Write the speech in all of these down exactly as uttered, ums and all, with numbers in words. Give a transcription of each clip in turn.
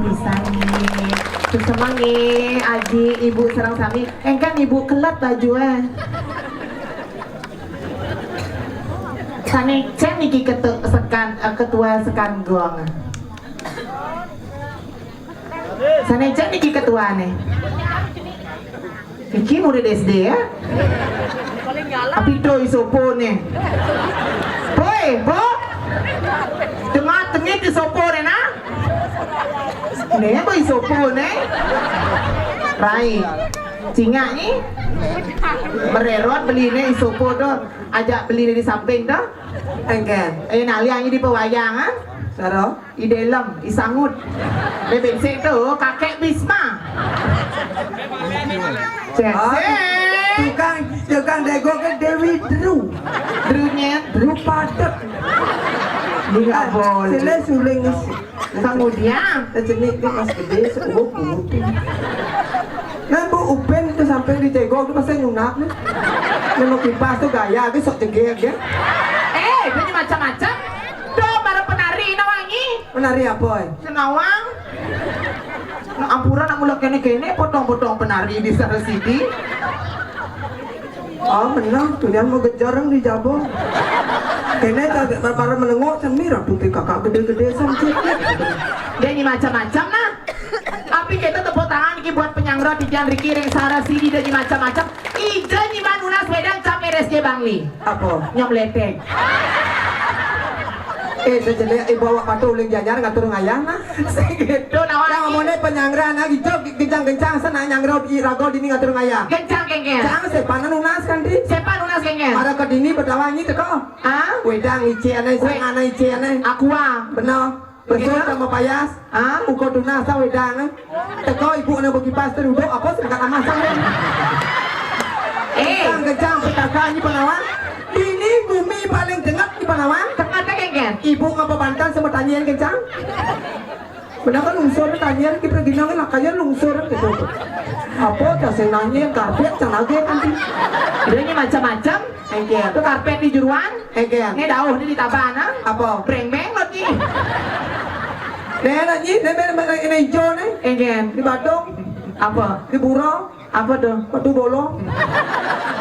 Pisan nggih. Sesemeng nggih, Aji, Ibu sareng sami. Engken Ibu kelet baju, eh. Sané cén niki ketu-, sekan, eh, ketua sekan gong. Sané cén niki ketuané. Iki murid S D ya. Api do isopo né. Boy, bo. Tengah tengit isopo né nah. Né bo isopo né. Rai. Cingak ni. Mererot beliné isopo to. Ajak beliné di samping to. Engken. Eh, nali anyi di pewayang, ha? Saro. I Delem, i Sangut. Dé bénsik to, kakek Bisma. Cek, ah, cek. Tukang, tukang dego ke Dewi Dru. Drunya? Dru padet. Ini nggak boleh. Sila suling. Kemudian? Kecenik ke pas gede, seumur putih. Nah, Bu Upen itu sampai di Cegok itu pasti nyunat nih. Nemu kipas tuh gaya, gitu sok jegek ya. Eh, dia macam-macam. Tuh, para penari, nawangi. Penari apa, eh? Senawang. Nah, ampura nak mulak kene-kene, potong-potong penari di sana sini. Oh, menang. Tuh, yang mau gejareng di jabo. Kene tak para menengok seni, rambut kakak gede-gede, sempit. Dia ini macam-macam, nah. Tapi kita tepuk tangan iki buat penyanggra di Jan Riki ring Sarasidi, dia ini macam-macam. Ija nyiman nunas wedang cap R S J Bangli. Apa? Nyom leteng. Eh, sejelek ibu awak patuh uling jajar ngatur ngayah nah. Sing gitu, nawan. Yang ngomongnya penyanggra nah, gitu, gencang-gencang, sana nyanggra di rago dini ngatur ngayah. Gencang kengken. Cang, sepanan nunas kan, di? Sepan nunas kengken. Ada ke dini bertawangi teko. Ah? Wedang ici aneh, sang aneh ici aneh. Aqua. Benar. Betul sama payas. Ah? Uko tunas sa wedang. Teko ibu anak bekipas teruduk apa singkat amas sang. Eh. Kencang, kencang, petaka ni penawang. Ini bumi paling tengah di penawang. Tengah teh kengken. Ibu ngapa bantan sama tanyian kencang? Benar kan lungsur tanyian kita gina kan lakanya lungsur gitu. Apa kasih nanyian karpet can lagi nanti. Dia ini macam-macam. Engken. Itu karpet di juruan. Engken. Ini dauh ini di taban, ah. Apa? Breng-breng lo ni. Nih, nak ni, nih, nih, nih, ini hijau nih. Engken. Di Badung. Apa? Di Pura. Apa tuh? Batu Bolong.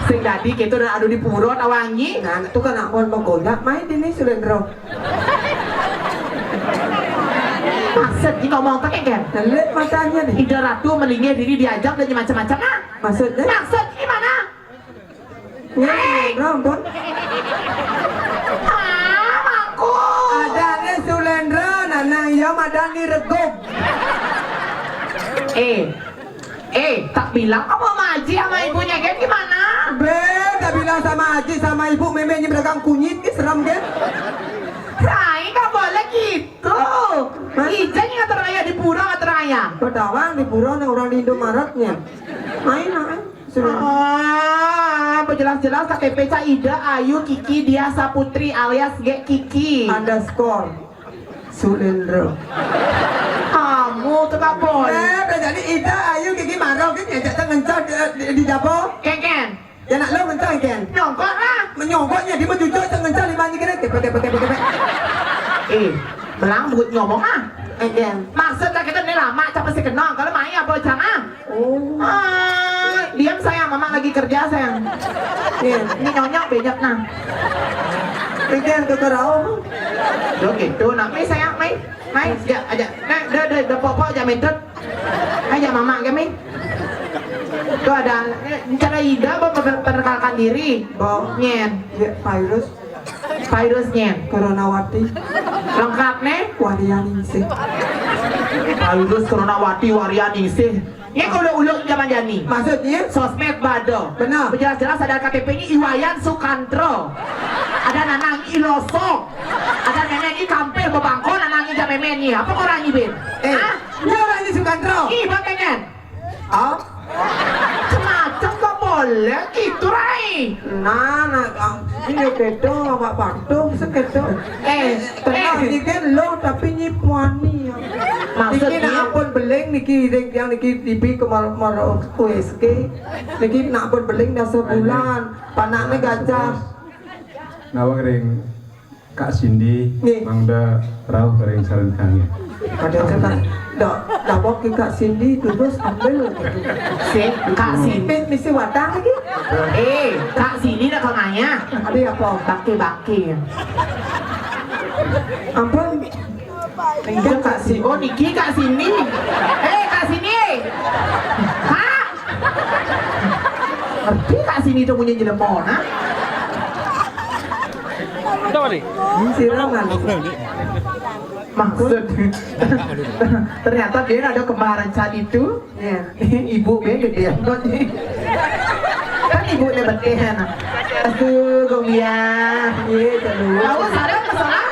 Sing dadi kita udah adu di Pura tawangi. Nah, itu kan aku mau goyak main ini Sulendro. Maksud ini ngomong pakai kan? Telit matanya nih. Ida Ratu melinggih diri diajak dan macam-macam, ah. Maksudnya? Maksud gimana? Nih, Sulendro, ampun. Ah, aku. Ada nih Sulendro, nanang iya madan di Regog. Eh, eh, tak bilang apa sama Aji sama ibunya kan gimana? Be, tak bilang sama Aji sama ibu, memangnya pedagang kunyit, ih, serem kan? Rai, nggak boleh gitu. Hah? Ijanya nggak teraya di Pura, nggak teraya. Pedawang di Pura nih orang di Indomaretnya. Main, main. Ah, jelas-jelas K T P Ca Ida Ayu Kiki Dia Saputri alias G Kiki. Underscore Sulendro. Kamu tuh nggak boleh. Eh, jadi Ida Ayu Kiki Maro kan ngajak ngencor di, di, di Japo. Kengken. Ya nak lo ngencor kan? Nyongkok lah. Menyongkoknya dia berjujuk ngencor di banyak kena. Tepet, tepet, tepet, tepet. Eh, belang buat ngomong ah. Engken. Maksud tak kita ni lama, siapa sih kenal? Kalau main apa jangan? Oh. Ah, diam sayang, mama lagi kerja sayang. Iya. Ini nyonya banyak nah. Engken ke kerau. Yo gitu, nah, mai sayang, mai. Mai, ya, aja. Nah, dah, dah, dah, pokok aja metode. Aja mama kami. Tuh ada, eh, cara Ida apa ber-, perkenalkan diri? Bo. Nyen. Ya, virus. Virus nyen. Coronawati. Lengkap nih. Warianingsih. Virus Coronawati Warianingsih. Ini kalau uluk zaman jani. Maksudnya? Sosmed bado. Benar. Jelas-jelas ada K T P ini Iwayan Sukantro. Ada nanang Iloso. Ada nenek ini kampil bebangko nanang ini jam ini. Apa orang ibin? Eh, hah? Dia orang ini Sukantro. Ih, bang Kenyan. Ah? Semacam gak boleh gitu, Rai. Nah, nah, ah, ini kedo, Bapak Patung, sekedo. Eh, tenang, eh. Ini kan lo, tapi nyi puani. Maksudnya? Niki nak ampun beling, niki ring yang niki tibi ke mar-, mar-, U S G. Niki nak ampun beling dah sebulan. Panaknya gajah. Nawang ring Kak Cindy, nggih. Mangda rauh ring sareng kami. Pada setan. Dak, dak bawa ke Kak Cindy, terus ambil. Si Kak Cindy. Mesti wadah lagi. Eh, Kak Cindy nak kau ngayah. Ada apa? Baki-baki. Ampun. Iya, Kak Cindy. Oh, niki Kak Cindy. Eh, Kak Cindy. Hah? Ngerti Kak Cindy tu punya jelema, nah? Tahu ni? Ini siram kan? Maksud, ternyata dia ada kembaran cari tu. Ya. Ibu dia gede amat ni. Kan ibu ni betih kan? Asu, gong dia. Iya, terus. Tahu, sadar ke sana?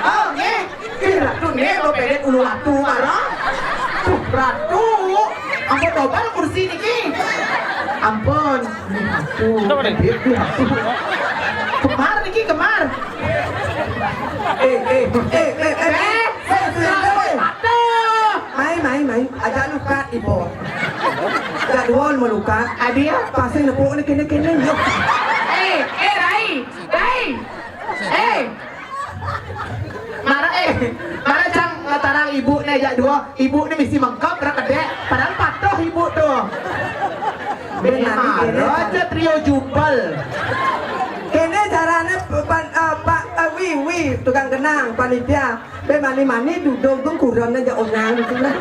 Oh, ni. Ih, Ratu ni, lo pedet ulu Ratu marah. Tuh, Ratu. Ampun, dobel kursi niki. Ampun. Ratu. Kenapa ni? Dia, dia Ratu. Kemar niki, kemar. Eh, eh, eh, eh, eh, eh, eh, eh, eh, eh. Aduh. Mai, mai, mai. Aja luka, Ibu. Jadwal meluka. Adia. Pasal nepuk ni kena-kena. Yo. Eh, eh, Rai. Rai. Eh. Mara, eh. Mara cang ngetarang ibu ni jak dua. Ibu ni mesti mengkap, berak kedek. Padahal patuh ibu tu. Benar, mara kena aja trio jubel. Kena caranya, Pak, eh, Pak, eh, Wi, Wi, tukang kenang, panitia. Be mani-mani duduk tu kurang aja orang gitu lah.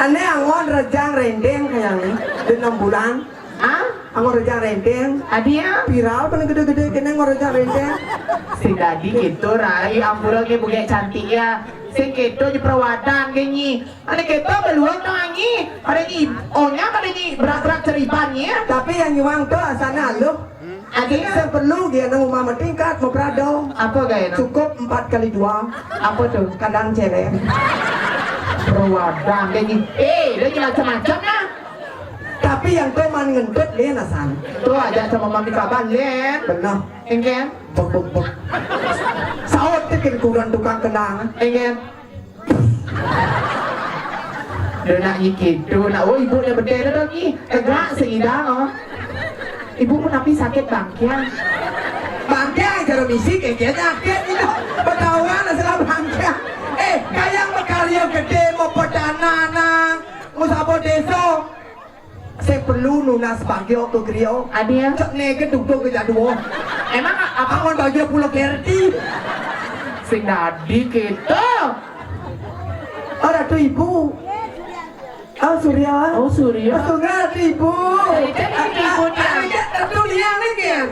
Ane angon rejang rendeng kayak ni, di enam bulan. Ah? Angon rejang rendeng. Adia? Viral paling gede-gede kena angon rejang rendeng. Sing dadi gitu, Rai, ampura ke buge cantik ya. Sing gitu di perawatan ke nyi. Ane kita beluang nang anyi. Pada nyi, onya pada nyi berak-berak ceriban ya. Tapi yang nyuang tu asalnya halus. Adia? Sing perlu dia nang rumah bertingkat, mau berado. Apa gaya nang? Cukup empat kali dua. Apa tu? Kandang cewek. Perwadan, dia ni. Eh, dia ni macam-macam lah. Tapi yang tu man ngentut dia nasan. Tu aja sama mami kaban, Len. Benar. Engken? Bek, bek, bek. Saut tu kan kurang tukang kenang. Engken? Dia nak nyikit tu, nak, oh, ibu dia bedai dah ni. Eh, gerak seidang, oh. Ibu pun tapi sakit bangkiang. Bangkiang, cara misi, kekeh sakit itu. Berkawan, asal bangkiang. Eh, kayang berkarya gede, mau pedana, nang. Mau sabo desa. Saya perlu nunas bagio ke gerio. Adia? Cek nege duduk ke jadua. Emang apa? Angon bagio pulau Gerti. Sing dadi kita. Oh, Ratu Ibu. Oh, Surya. Oh, Surya. Oh, Surya, Ratu Ibu. Itu Ratu Ibu dia. Ah, itu Ratu Liang ni kan?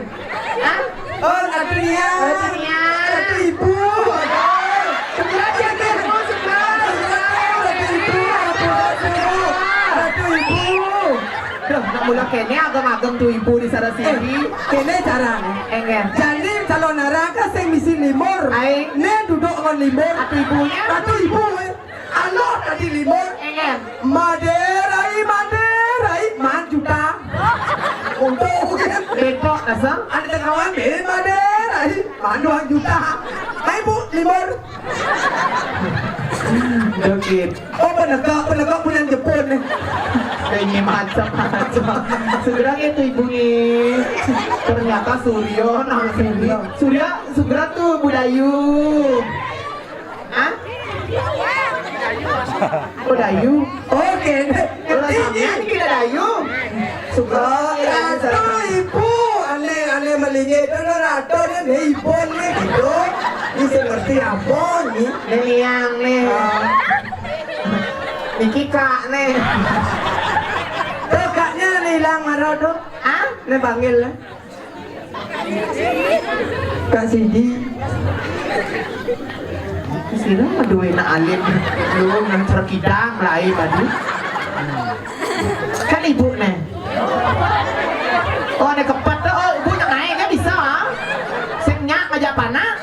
Hah? Oh, Ratu Liang. Ratu Liang. Ratu Ibu. Sebelah dia, Ibu, sebelah. Sebelah, Ratu Ibu, Ratu Ibu. Ratu Ibu. Duh, nak mula kene ageng-ageng tu ibu di sana sini. Eh, kene cara ni. Enggak. Jadi, calon naraka sing misi limur. Ai. Ni duduk ngon limur. Ratu Ibunya? Ratu Ibu, eh. Aloh tadi limur. Engen. Maderai, Maderai, man juta. Untung. Repot rasa. Ada kawan, eh, Maderai, man dua juta. Hai, Bu, limur. Dikit. Oh, penegak, penegak punya Jepun ni. Ini macam-macam. Segera itu ibu ni. Ternyata Suryo, nah Suryo. Surya, segera tu Budayu. Hah? Oh, Dayu. Oke. Kalau sampean kira Dayu. Suka. Oh, ya, Ratu Ibu. Aneh, aneh melingit. Itu Ratu ni, ni Ibu ni gitu. Ni saya ngerti apa ni? Ni Liang ni. Ah. Ni Kika ni. Tu kaknya ni hilang marah tu. Hah? Ni panggil lah. Kak Sidi. Sira aduh enak alim. Lu nang terkidang lain aduh. Kan ibu neh. Oh, ada kepat tu. Oh, ibu nak naik kan bisa, ah. Sing nyak ngajak panak.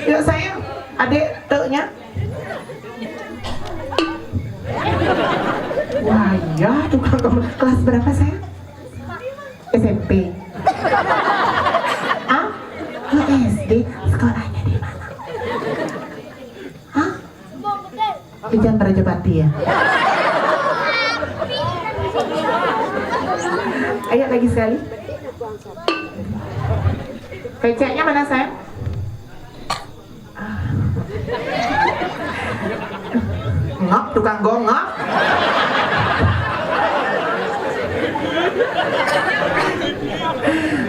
Yuk, sayang. Adik, teknya. Wah, iya, tukang kemas. Kelas berapa, sayang? S M P. Ah? Oh, S D. Sekolahnya di mana? Hah? Ijan Rajapati ya? Ayo lagi sekali. Keceknya mana, sayang? Ah. Ngap, tukang gong, ngap.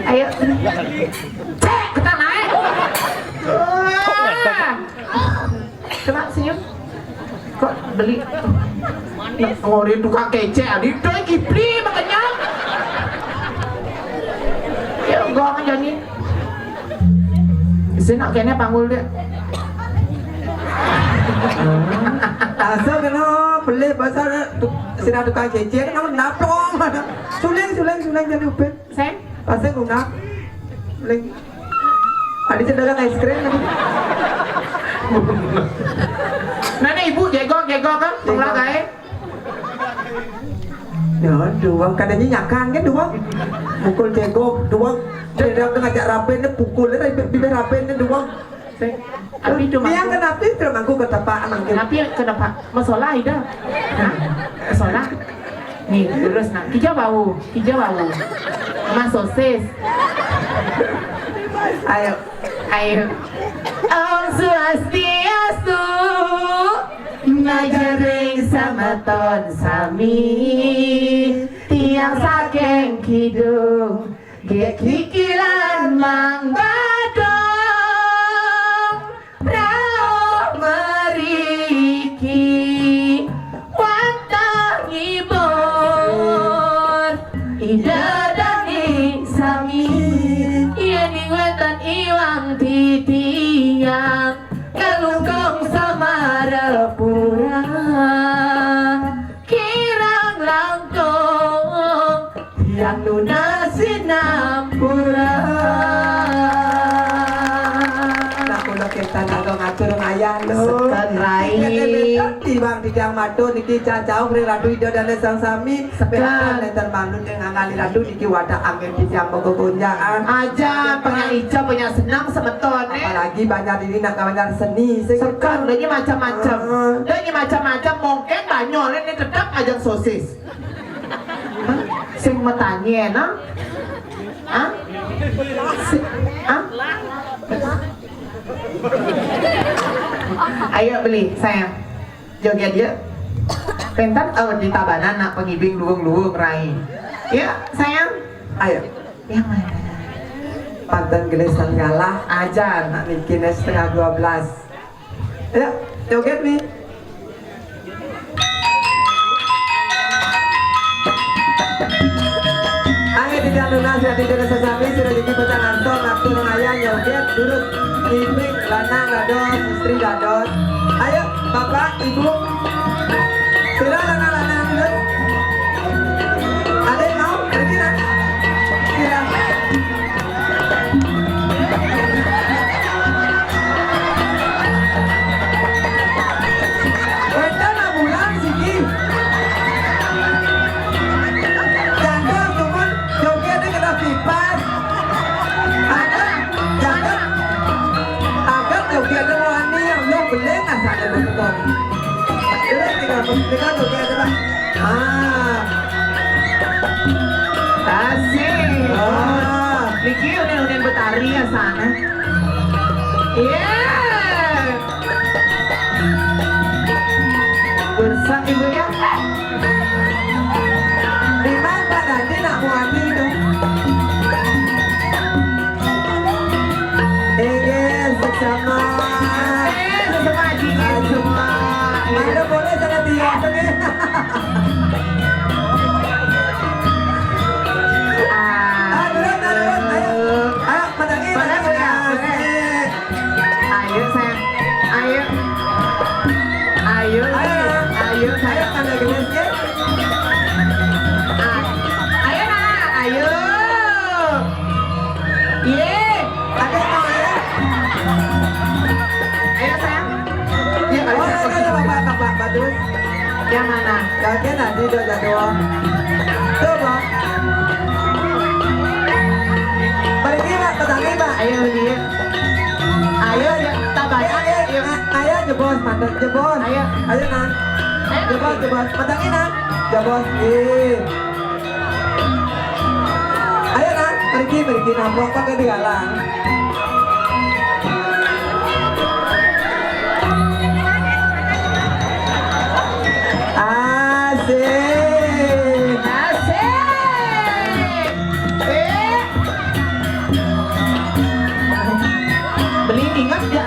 Ayo. Cek, kita naik. Wah. Coba senyum. Kok beli ngorin tukang kecek, adi doi Kipli makanya. Ya, gong aja nih. Sini nak kene panggul dia. Asal kena beli pasar tu, sini tukang kecek, kena naplong. Suling, suling, suling jadi upin. Saya? Pasal guna. Suling. Ada cedera es krim. Nah, nih, ibu jegok, jegok kan? Pengelah gae. Ya, duang katanya nyakan kan duang. Mukul jegok, duang. Dia ngajak rapen, dia pukul, dia bibir rapen, dia duang. Tapi itu dia mangkuk. Kenapa terus mangkuk ke tepak mangkuk? Tapi kenapa? Masalah ida. Nah, masalah. Nih, terus nah. Kijau bau, kijau bau. Mas sosis. Ayo. Ayo. Om Swastiastu. Ngajaring sama ton sami. Tiang saking kidung. Gek kikilan Mang Badong, rauh meriki, wantah ngibur, Ida dani sami, yen ing wétan iwang titiang, kalungkung samarapura. Kirang langkung, tiang nunas sinampura. Nah, kula kénten kanggo ngatur ngayah, lho. Seken, Rai. Kéné béda, tiwang titiang matur niki cacauh ring Ratu Ida Dané Sang Sami. Seken. Béda nénten manut ing angané Ratu niki wadah anggén titiang mangga gonjang. Aja, penyak ijo, penyak seneng semeton, eh. Apalagi banjar ini nak banjar seni. Seken, udah ini macam-macam. Heeh. Udah ini macam-macam, mungkin banyak ini tetap ajang sosis. Hah? Sing metanye, nah? Hah? Si-, hah? Ayo beli, sayang. Joget ya. Pentan, oh, di tabanan nak pengibing luwung-luwung rai. Ya, sayang. Ayo. Yang mana? Panten gelis tenggalah aja nak niki setengah dua belas. Ya, joget nih. Ayo, titiang nunas, ya, titiang sesami, sira niki bocah ngantor, ngatur ngayah, joget, durus, ngibing, lanang dados, istri dados. Ayo, Bapak, Ibu. Sira lanang-lanang, durus. Adik mau, pergi, nak. Sira. Wénten ambulan siki. Janda sumun joget kena pipas. Ada janda. Agak joget wani yang lo beling asale beton. Terus tinggal tinggal joget, Pak. Ah. Asik. Ah. Niki unen-unen Betari ya sana. Iya. Besak ibu ya. Memang Pak Dandi nak muani tu. Inggih, sesama. Eh, sesama, Haji, sesama. Mana boleh sana tiap ni. Ah, turun, turun, ayo. Ayo, menangis, boleh, menangis, boleh, boleh. Asik. Ayo, sayang. Ayo. Ayo. Ayo, ayo, sayang. Ayo, tanda gelis, ya. Ah, ayo, nak. Ayo. Ye. Ada mau, ya? Ayo, sayang. Ya, ayo, oh, sayang. Ada, ada, Bapak, Bapak, Badus. Yang mana? Bagian nanti udah jadwal. Tuh, Bang. Pergi, Pak, pesangi, Pak. Ayo, dia. Ayo, ya, tambah. Ayo, ayo, ayo, jebos, mantap, jebos. Ayo. Ayo, Nang. Ayo, jebos, jebos. Pesangi, Nang. Jebos. Ih. Ayo, Nang. Pergi, pergi, Nang. Buang pakai di galang.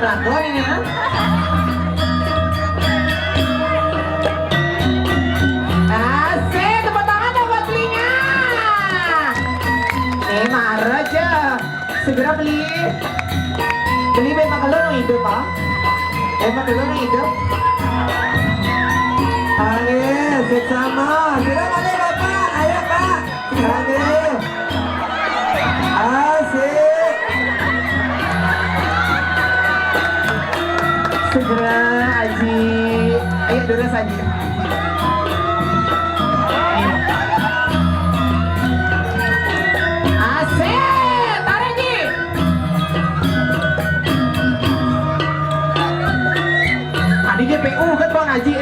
Lagu ini ya. Asik, tepuk tangan dong buat belinya. Nih, marah aja. Segera beli. Beli memang kalau hidup, ah. Emang dulu nih hidup. Ayo, sama. Sudah balik, Bapak. Ayo, Pak. Ayo. Asik. Segera, Aji. Ayo, terus, Aji. Asik. Tarik, Ji. Tadi J P U kan, Bang Aji.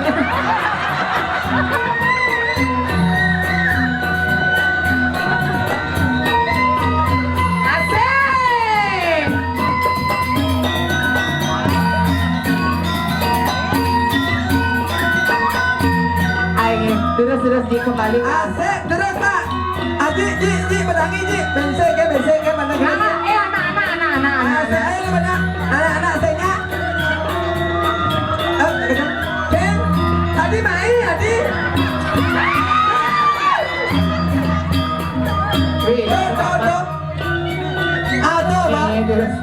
Asik. Ayo, terus, terus, Ji, kembali. Asik, terus, Pak. Aji, Ji, Ji, pedangi, Ji. Bensek ke, bensek ke, mana ke? Anak, eh, anak, anak, anak, anak, anak. Asik, ayo, mana? Anak-anak, saya. Eh, Ken, tadi main, tadi. Wih, tuh, tuh, tuh. Ah, tuh, Bang. Ini terus.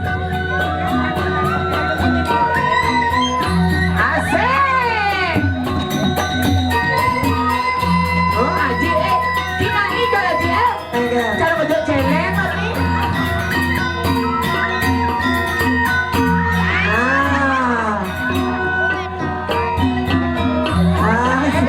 Asik. Oh, Aji, eh, Cina itu, Aji, eh. Enggak. Cara kerja celeng, Aji. Ah. Asik.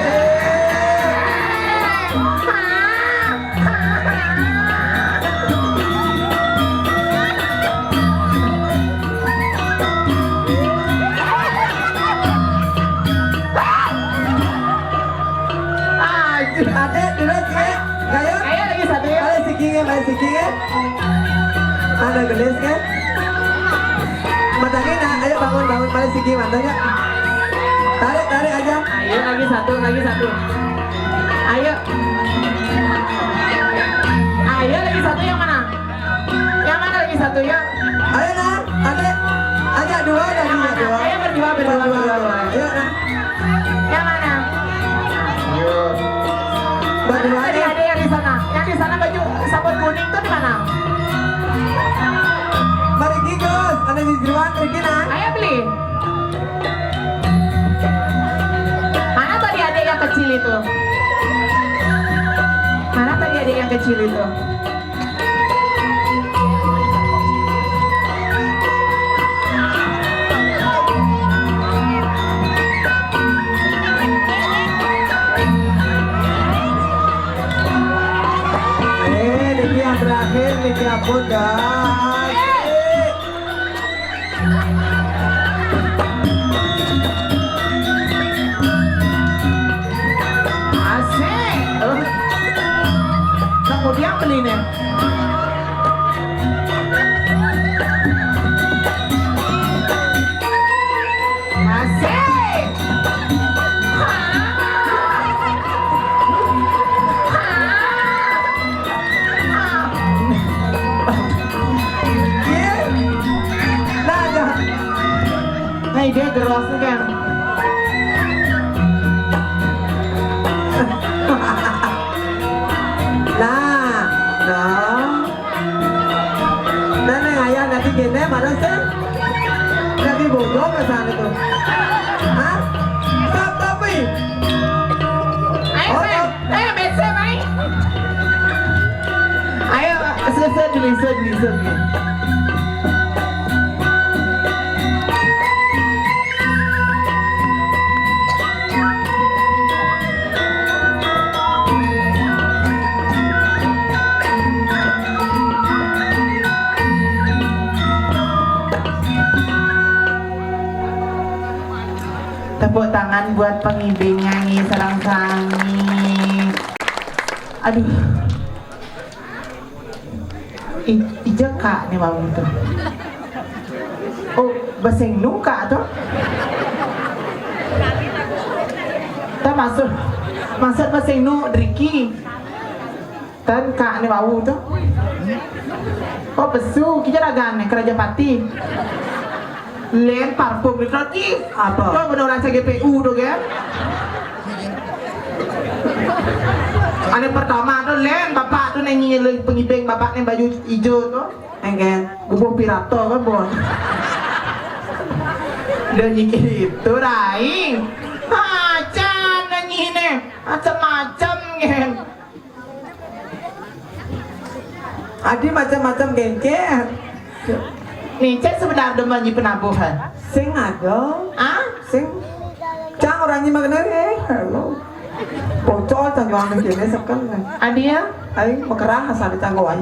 Aduh, adek, terus, ya. Ayo. Ayo, lagi satu, ya. Balik siki, ya, balik siki, ya. Ada gelis, kan? Matangin, nah, ayo bangun, bangun, balik siki, mantap, ya. Tarik, tarik aja. Ayo, lagi satu, lagi satu. Ayo. Ayo, lagi satu yang mana? Yang mana lagi satu, ya? Ayo, nah, adek. Ajak dua, ajak dua, dua. Ayo, berdua, berdua, berdua, berdua. Ayo, nah. Yang mana? Berdua, tadi ya. Ada yang di sana. Yang di sana baju sabun kuning tuh di mana? Mari, Gus. Ada di jeruan, pergi, nah. Ayo, beli. Mana tadi adik yang kecil itu? Mana tadi adik yang kecil itu? Eh, ini yang terakhir, ini ampun, guys. Asik. Kemudian beli nih. Asik. Nah, dia geros nih, kan. Nah, nah. Nah, nih, ayah nanti gini, mana sih? Jadi bodoh ke sana tuh. Hah? Stop, tapi. Ayo, oh, Bang. Ayo, bese, Mai. Ayo, set, set dulu, set dulu, set dulu. Tepuk tangan buat pengibing nyanyi sareng sami. Aduh. I-, ija Kak ni wau tuh. Oh, basa Indu Kak tuh. Tah maksud, maksud basa Indu driki. Tah Kak ni wau tuh. Oh, pesu, kija ragan ni, Kerajapati. Lén parfum gitu, Ci. Apa? Tuh, bener orang C G P U tuh, kan? Ane pertama tuh, lén bapak tuh nyanyi pengibing bapak nih baju hijau tuh. Enggak. Bubuh pirato kan, Bon? Dan gitu, Rai. Macan nyanyi nih, macam-macam, kan? Adi macam-macam gengker. Nih, cek sebentar demen di penabuhan. Sing ada. Ah? Sing. Cang orang nyimak dari, eh, hello. Pocol cang juang kene seken. Adi ya? Aing mekerah asal cang gawai.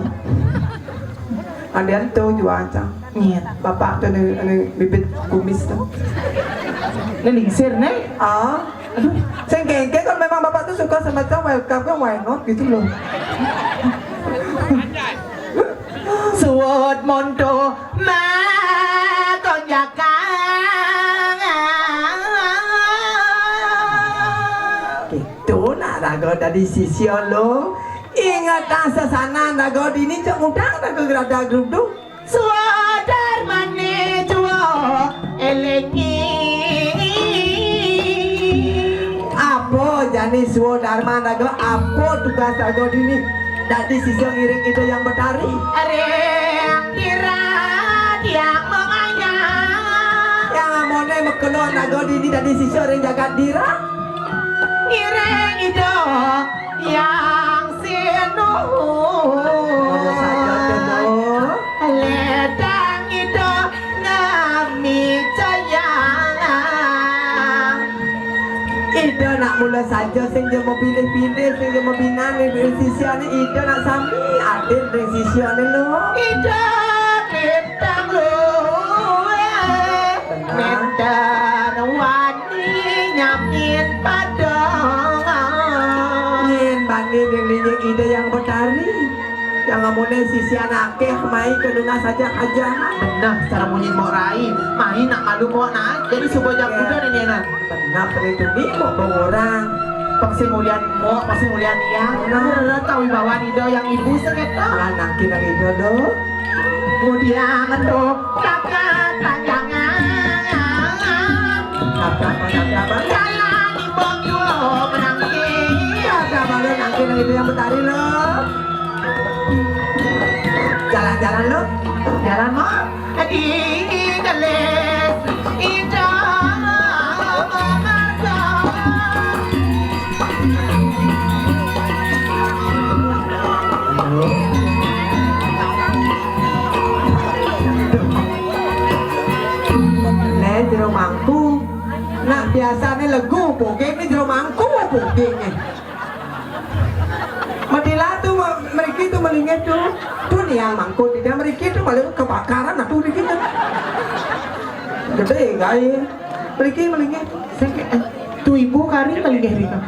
Adian tuh juang cang. Nyet. Bapak tuh nih, nih bibit kumis tuh. Ini lingsir, nih. Ah. Aduh, sing kengke kalau memang bapak tuh suka sama cang, welcome ke, why not gitu loh. Suwud monto makonjakan. Gitu, nak raga dadi sisya lo. Inget, ah, sesanan raga dini cek udang raga gerada geruduk. Swadarmane jua elingi. Apa jani swadarman raga, apa tugas raga dini? Dadi sisya ngiring Ida Hyang Betari. Ring dira tiang mengayang. Yang amone mekelon raga dini dadi sisya ring jagat dira. Ngiring Ida Hyang Sinuhun. Mula saja, Temu. Ledang Ida nami jayang. Ida nak mula saja sing jemo pilih-pilih, sing jemo binan ring sisiane, Ida nak sami adil ring sisiane lo. Ida Bintang luwih. Benar. Nenten wani nyamin padang. Nyen bani ring linggih Ida Hyang Betari. Yang amune sisian akeh, mai ke nunas aja aja. Benar, secara munyi mau rai. Mai nak malu mau nak. Jadi suba jam kuda nih, nak. Benar, kena tumi mau orang. Pasti mulian mau, pasti mulian iya. Benar. Benar, tahu wibawa Ida Hyang Ibu sengeta. Lah, nangkin Hyang Ida, do. Kemudian tuh kakak tanjangan. Apa, apa, apa, apa? Jalan di Bogor menangis. Ada malu nangkin Hyang Ida Hyang Betari lo. Jalan-jalan lo. Jalan, Mak. Di gelis Ida Marga. Nah, jero mangku. Nah, biasane legu poging, ini jero mangku poging. Madila tuh, ma-, mriki tuh melingit tuh. Tuh nih yang mangkuk di mriki tuh paling kebakaran aku mriki tuh. Gede gawe. Mriki melingit. Sing, eh, tuh ibu kari melingit rika.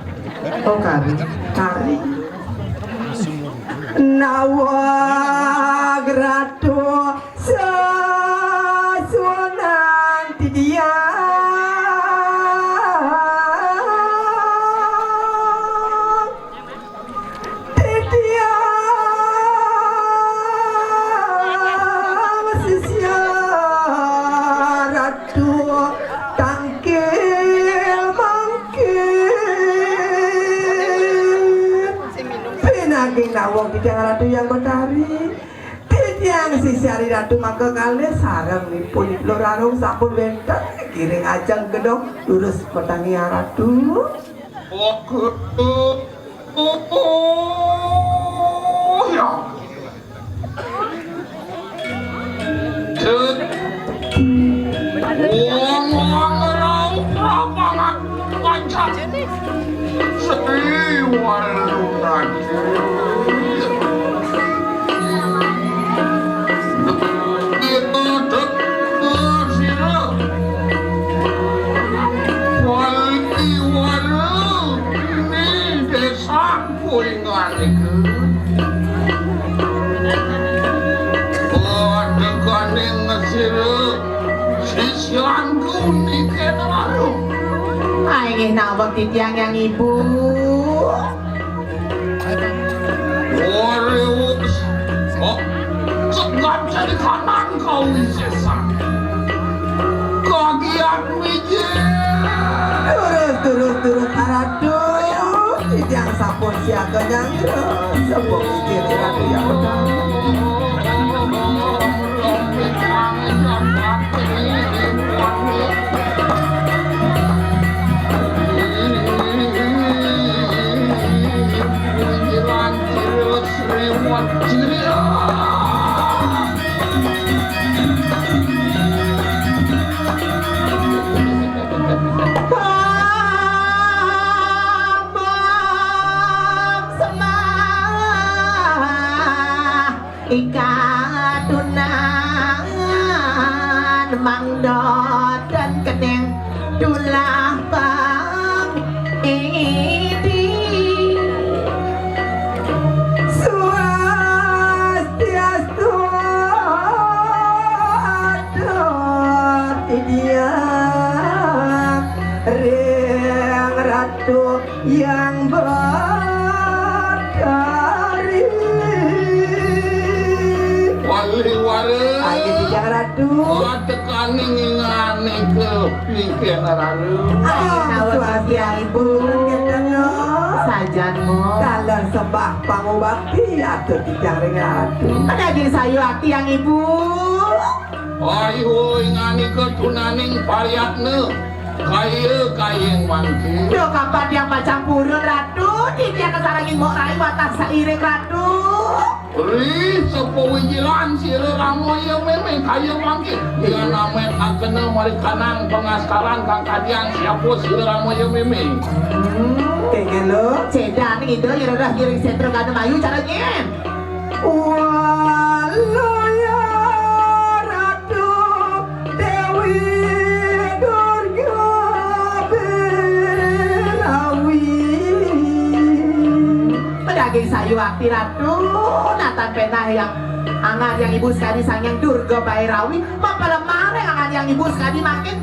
Oh, kari. Kari. Nawag ratu sasunan tidiang. Titiang sisia Ratu tangkil mangkil. Pinaging nawong titiang Ratu Hyang Betari. Titiang sisia Ratu mangke kalih sareng ipun Lur Arung sampun wénten ngiring ajeng gedong lurus matangi Ratu. Oh, ya. Wong-wong raup lapangan panjang. Sepi walungan. Kita dek sira. Wali walu ini desa. Kuwi ngarep. Padha kane ngesira sisyanku nike lalu. Ae nggih naweg titiang yang ibu. Ore wis. Oh, cekap jadi kanan kau wisesan. Durus, durus, durus, Ratu. Titiang sampun siaga nyanggra. Sampun mikir Ratu yang benar. Abang sembah ika tunan mangdo dan keneng tulah pangidi. Swastiastu, atur titiang ring Ratu yang Batari. Wali wara. Ayo, titiang Ratu. Tekaning ingane ke pingkeng ralu. Ah, swastiastu, Ibu. Sajan, Mo. Taler sembah pangubakti atur titiang ring Ratu. Daging sayuwakti yang Ibu. Ayo, inganika tunaning paryatna. Kaya, kaya mangke. Duh, kapan tiang pacang purun, Ratu? Titiang kasarengin Mbok Rai wantah sairing, Ratu. Ri, sepo wijilan sira Rama ya meme kaya mangke. Yan amet akena marikanang pangastaran kang kadiang siapa sira Rama ya meme. Hmm, kengken lo. Cedan ida ya redah giring sentra gana mayu cara nyen. Walaya Ratu Dewi Durga Berawi. Pedaging sayuwakti Ratu, natan penah yang angan yang Ibu sekadi Sang Hyang Durga Bairawi, mapalemah ring angan yang Ibu sekadi mangkin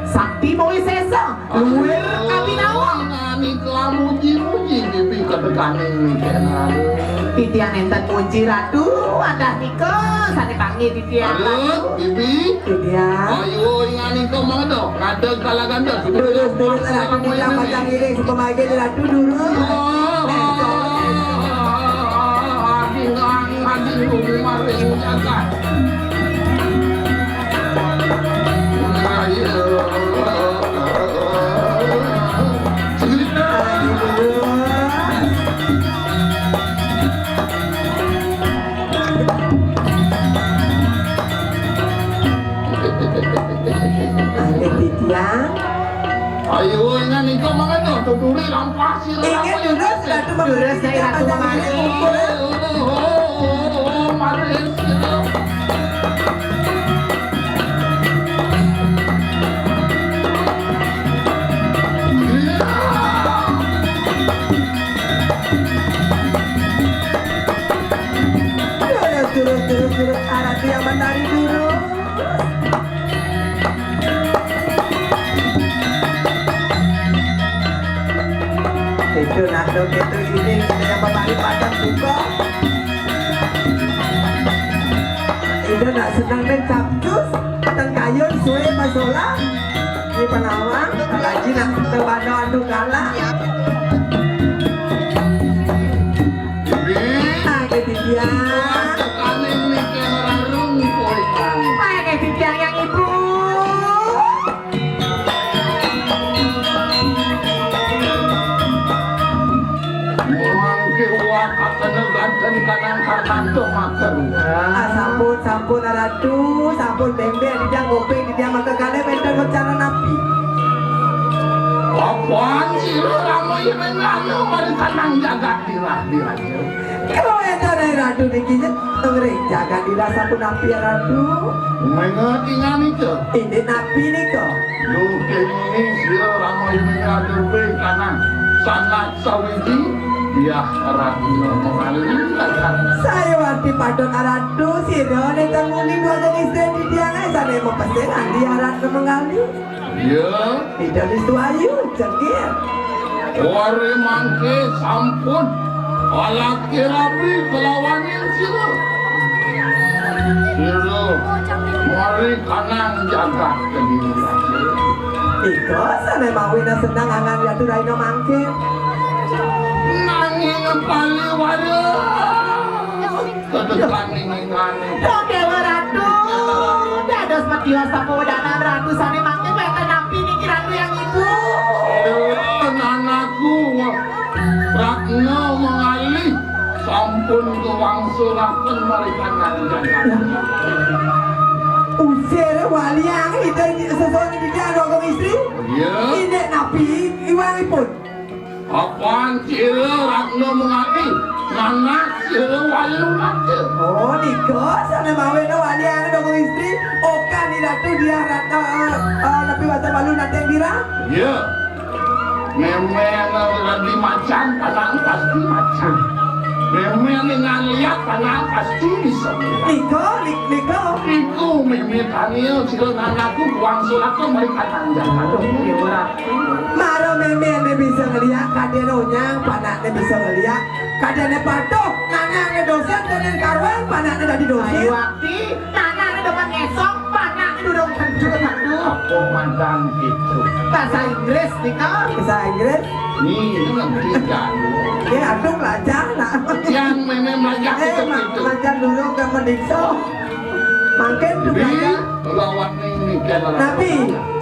sakti mawisesa, luir kabinawa. Nani kelamuji-muji bibi katekaning niki. Titiang nenten muji Ratu, wadah nika sane panggih titiang Ratu. Bibi. Titiang. Ayo, inganika mangda, ngadeg kalaganda. Durus, durus, Ratu, titiang pacang ngiring, supamagi Ratu durus. Oh, ading, ading, maring jagat. Ayo. Ane titiang. Ayo, ingan iko mangga tuturi lampah sira. Inggih, durus, Ratu. Durus, Ratu, mangga. Durus, durus, durus, durus. Arati yang mentari durus. Itu nado, itu ini, kita yang mentari padang juga. Ida nak seneng ning capcus, teng kayun suwe masolah. Ni penawang, lagi nak tebado adu galak. Bibi. Ah, ke titiang. Tekaning niki ora rung kowe. Ah, ke titiang yang ibu. Mangke wakatene ganten kanang kartanto mater. Ah, sampun, sampun, Ratu, sampun bembek di dia ngopeng di dia maka kale menten wacana napi. Apaan sih lu Rama Yemeng Rama mari kanang jagat dirah-dirah. Kowe to, Rai Ratu, niki nyet ngring jagat dirasa punapi, Ratu? Mengerti nggak nika? Indik napi nika? Duh, kene sira Rama Yemeng Ratu kanan sangat sawiji, Diah Ratna mengalir. Saya wati padon Ratu, sira nentang muni dua jenis den di tiang ae sane mepesing andi Ratna mengalir. Iya. Tidak disu ayu, cekir. Wari mangke sampun alaki rabi kelawanin sira. Sira. Kanang jagat kediri. Iko sané mawina seneng angan Ratu Raina mangkin. Nanging paliwara. Tetekan ningingané. Duh Déwa Ratu, dados matiwas tapawedanan Ratu sané mangkin wénten napi niki Ratu Hyang Ibu? Wénten anakku, Ratna Mangalih sampun kawangsulaken marikan kanjeng. Usir waliang ida sesuai di dia dogong istri. Iya. Indik napi iwangipun? Apan cira Ratna Mangalih nanak sira walu nata. Oh, nika sané mawina waliang dogong istri. Okan di Ratu dia Ratna, eh, eh, napi wasa walu nata dira? Iya. Mémé radi macan, tanang pasti macan. Mémé ningal liat, tanang pasti bisa. Nika, nik-, nika. Niku mémé tania sira nanaku kuang sulaka mari kanang jagat. Aduh, Déwa Ratu. Mara mémé né bisa ngeliat, kadéné onyang, panakné bisa ngeliat, kadéné patuh, nanakné dosen, kadéné karuan, panakné dadi dosen. Ayu ati, nanakné demen ngesok, panakné durung tentu, aduh. Apa madan gitu? Bahasa Inggris nika. Bahasa Inggris? Nih, ini ngerti kan? Ya, aduh, belajar, nak. Yang mémé belajar. Eh, gitu, ma-, gitu. Belajar dulu ke mendikso. Mangkin tuh belajar. Lawan ning mikir. Tapi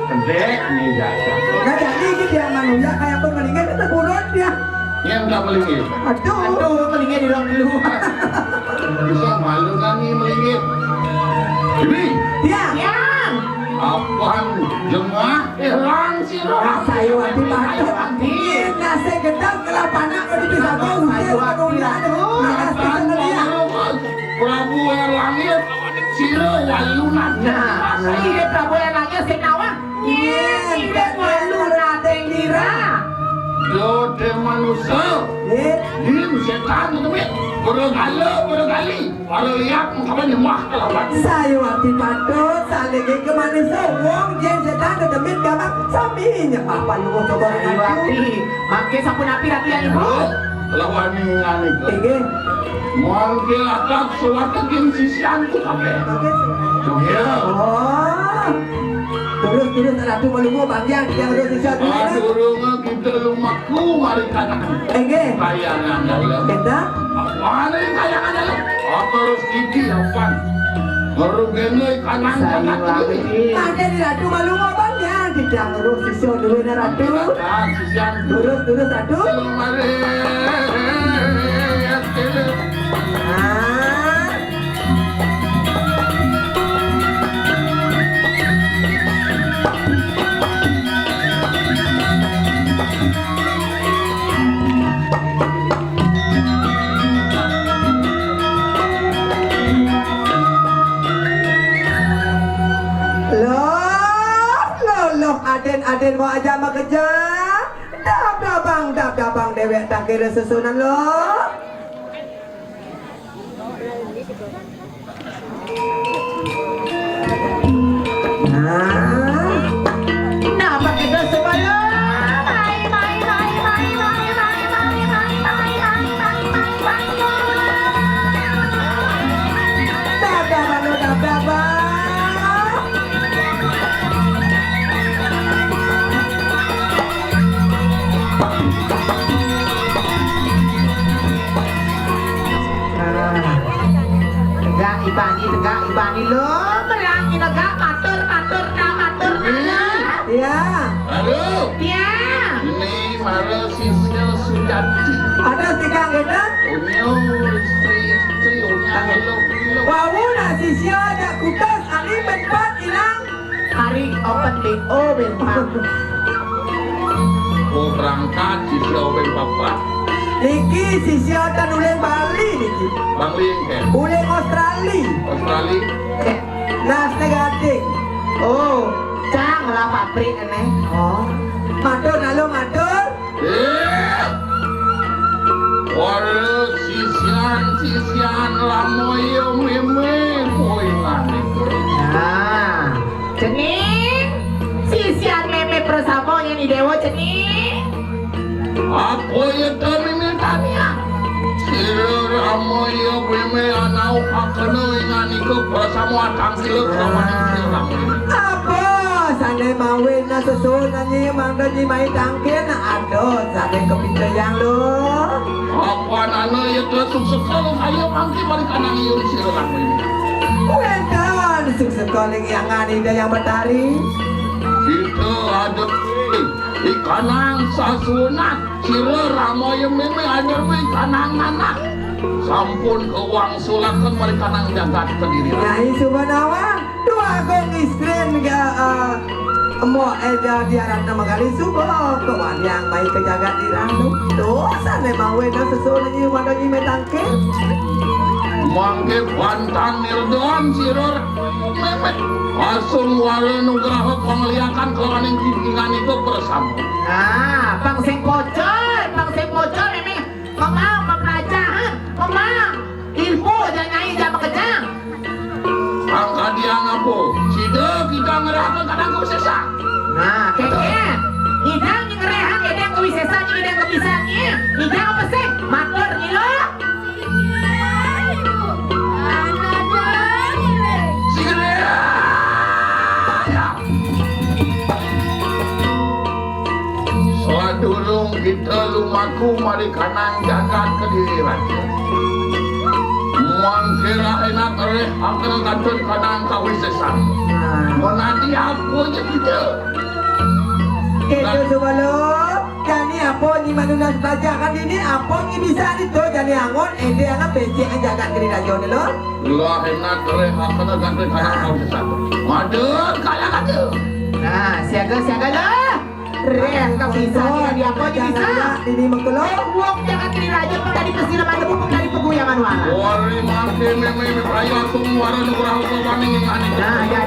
kedék nih jasa. Nah, jadi iki dia manusia kayak apa melingin itu burun dia. Yang nggak melingin. Aduh. Aduh, melingin di ruang dulu. Bisa malu kan nih melingin. Ini. Dia. Yang. Apaan jengah? Élang sira. Rasa iwati patuh. Nasé gedang kelapanan. Prabu Erlangit, sira walunan. Nah, iya Prabu Erlangit sing nawang. Nyén, nyén, walunan dira. Yo, dé manusa. Nggih. Yin sétan demit. Bergala, bergali. Para liat mengapa nyembah kelawan. Sayuwati patut, saling ke manusa. Wong jén sétan demit gampang. Sami nyembah paluwung coba. Sayuwati. Mangke sapunapi Ratu Hyang Ibu? Lawan ngene. Inggih. Mangke latak suwata geng sisianku kabeh. Mangke. Iya. Oh. Terus, terus Ratu Malunga banggiang yang terus sisa dulu. Durung kita lumaku mari kanan. Inggih. Kayangan dalam. Kita. Apa nih kayangan dalam? Apa harus gigi apa? Baru gini kanan kanan. Mangke di Ratu Malunga banggiang tidak ngurus sisa duwene Ratu. Terus, terus, aduh. Ah. Loh, loh, loh, aden, aden mau aja makejang. Dab-dabang, dab-dabang dewek tak kira susunan lo. Nah. Nah, pakai dos sebelum. Mai, mai, mai. Dab-dabang, dab-dabang. Nah. Tegak ibani, tegak ibani lo, merangi negak, matur, matur, nah, matur, nah. Iya. Halo. Iya. Ini mara sisya Sujati. Ada tiga kita? Unyu istri, istri, unya halo, halo. Wau nak sisya ajak kutas, ani tempat hilang. Hari open B O bentang. Oh, berangkat sisya open papat. Niki sisya tan uling Bali niki. Bali engke. Uling Australia. Australia. Eh, nas negatif. Oh, cang lah pabrik ene. Oh. Matur lalu matur. Eh, para sisian-sisian Ramoya Meme poingan iku. Nah, cening sisian Meme Persamo yen Idewa cening. Apa ya to Meme tania? Sira Ramoya Meme anau Kena ingan iku bersama tangkil kawaning sirah. Apa sané mawin sesuunan nyi mangda nyi mai tangkil? Aduh, sané kepicayang lo. Apa nana ya ke sukseka kaya mangke bari kanang iun sira ini. Wénten sukseka ling yangan Ida Yang Batari. Kita ada ikanang sasuunan. Sira ramaya mémé ajar wé kanang nanak. Sampun kawang sulaken mari kanang jagat Kediri. Nyai Subanawa, Dwagung Istrin ga, eh, Mbok Eda Diaratna Megali suba kawaniang mai ka jagat Diranu. Tuh, sané mawin sesuunan nyi mangda nyi mai tangkil. Mangke pantang nirdon sira mémé. Asung wara nugraha pangliakan kalawaning kidingan itu bersama. Nah, pang sing pocol, pang sing pocol ini memang pembelajaran, memang ilmu aja nyai aja makejang. Angkadiang apa? Sida kita ngerahkan kadang kawisésan. Nah, kénkén. Ngidang ngerehang édéng kawisésan, ngidang kebisan, ngidang apa sih? Matur, ngilu. Sira. Sadurung kita lumaku mari kanang jagat Kediri Raja. Mangke rahina tereh akan kantun kanang kawisésan. Menadi apa aja kita. Itu sebelum jani apa nyi manunas belajar kan ini apa nyi bisa itu jani angon ende anak becek jagat Kediri Raja ni lo. Lah enak tereh akan kantun kanang kawisésan. Madun kaya kata. Nah, siaga siaga lo. Reh, bisa di apa nyi bisa? Ini mengkelo. Wong jagat Kediri Raja pang dadi pesileman debu pang dadi peguyangan wara. Wari mati mémé raya sung wara nugraha kawaning ing aning. Nah, ya.